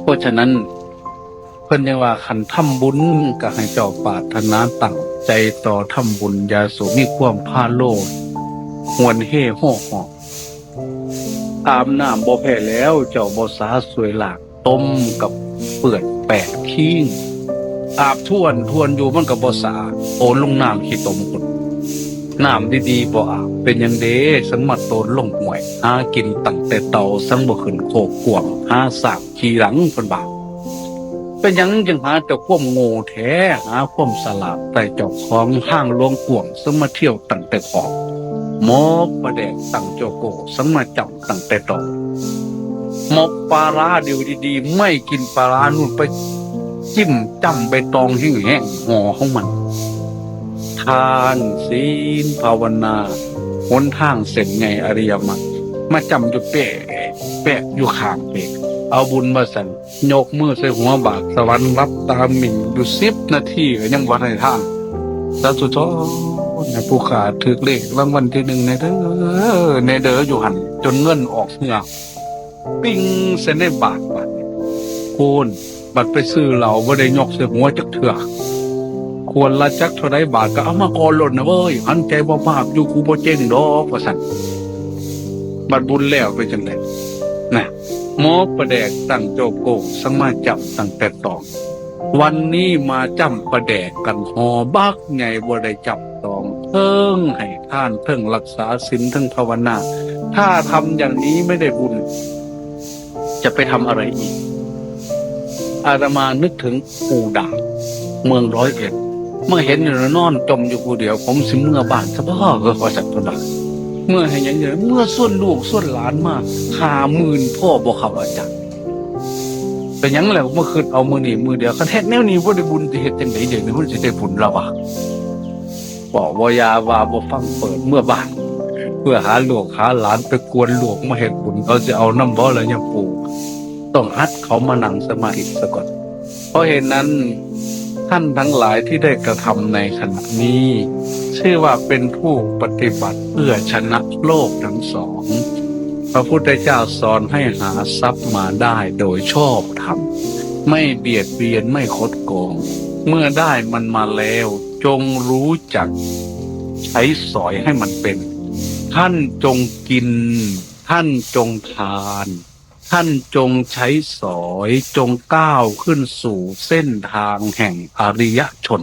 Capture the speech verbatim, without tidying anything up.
เพราะฉะนั้นเพิ่นยังว่าคันทำบุญก็ให้เจ้าปรารถนาตั้งใจต่อทำบุญ อย่าสู่มีความพาโลภ หวนเฮ่โฮหอก อาบน้ำบ่แพ้แล้ว เจ้าบ่สาสวยหลาก ต้มกับเปื่อยแปดคิง อาบทวนทวนอยู่มันก็บ่สา โอนลงน้ำขี้ตมพุ้น น้ำดีๆบ่อาบ เป็นหยังเด้ สังมาโตนลงห้วย หากินตั้งแต่เต่า สังบ่ขึ้นโคกกว้าง หาสร้างขี่หลังเพิ่นว่า เป็นหยังจึงหาแต่ความโง่แท้ หาความสลาดใส่เจ้าของ ทางหลวงกว้าง สังมาเที่ยวตั้งแต่ขอบ หมกปลาแดกตั้งโจโก้ สังมาจำตั้งแต่ตอง หมกปลาร้าเดียวดีๆ ไม่กินปลาร้านู่น ไปจิ้มจ้ำใบตองแห้งๆ ห่อของมัน ทานศีลภาวนา หนทางเส้นใหญ่อริยมรรค มาจ้ำอยู่แปะแปะอยู่ข้างเปะ เอาบุญมาสั่น ยกมือใส่หัวบาท สวรรค์รับตาหมิ่นอยู่สิบนาทีก็ยังบ่ได้ทาน สาธุชนนะ ผู้ข้าถืกเลขรางวัลที่หนึ่งแน่เด้อ แน่เด้ออยู่หั่น จนเงินออกเหงือก ปิ้งใส่ในบาท บาดนี้ โอ้น บัดไปซื้อเหล้าบ่ได้ยกใส่หัวจักเทื่อ ขวดละจักเท่าใดบาทก็เอามาก่อนโลดนะเว้ย หันใจบ่บาปอยู่ กูบ่เจ๊งดอก ว่าซั่น บัดบุญแล้วเป็นจังได๋ นะ หมกปลาแดกตั้งโจโก้ สังมาจ้ำตั้งแต่ตอง วันนี้มาจ้ำปลาแดกกัน ห่อบักใหญ่ บ่ได้จ้ำตอง เทิงให้ทาน เทิงรักษาศีล เทิงภาวนา ถ้าทำอย่างนี้ไม่ได้บุญ จะไปทำอะไรอีก อาตมานึกถึงปู่ด่าง เมืองร้อยเอ็ด เมื่อเห็นอยู่นอนจมอยู่ผู้เดียว ผมสิเมือบ้านซะบ่ เออ ว่าซั่นเพิ่นว่า เมือให้หยังเด้อ เมือชวนลูกชวนหลานมา ห้าหมื่น พอบ่ครับอาจารย์ เป็นหยังแล้วมาคิดเอามื้อนี้มื้อเดียว คันเฮ็ดแนวนี้บ่ได้บุญ สิเฮ็ดจังได๋ เดี๋ยวนี้มันสิได้บุญล่ะวะ เว้าบ่ยาว่าบ่ฟัง เปิดเมือบ้าน เพื่อหาลูกหาหลานไปกวนลูกมาเฮ็ดบุญ เขาสิเอานำบ่ล่ะยามปู่ ต้องหัดเขามานั่งสมาธิซะก่อน เพราะเหตุนั้น ท่านทั้งหลายที่ได้กระทำในขณะนี้ ชื่อว่าเป็นผู้ปฏิบัติเพื่อชนะโลกทั้งสอง พระพุทธเจ้าสอนให้หาทรัพย์มาได้โดยชอบธรรม ไม่เบียดเบียน ไม่คดโกง เมื่อได้มันมาแล้ว จงรู้จักใช้สอยให้มันเป็น ท่านจงกิน ท่านจงทาน ท่านจงใช้สอย จงก้าวขึ้นสู่เส้นทางแห่งอริยชน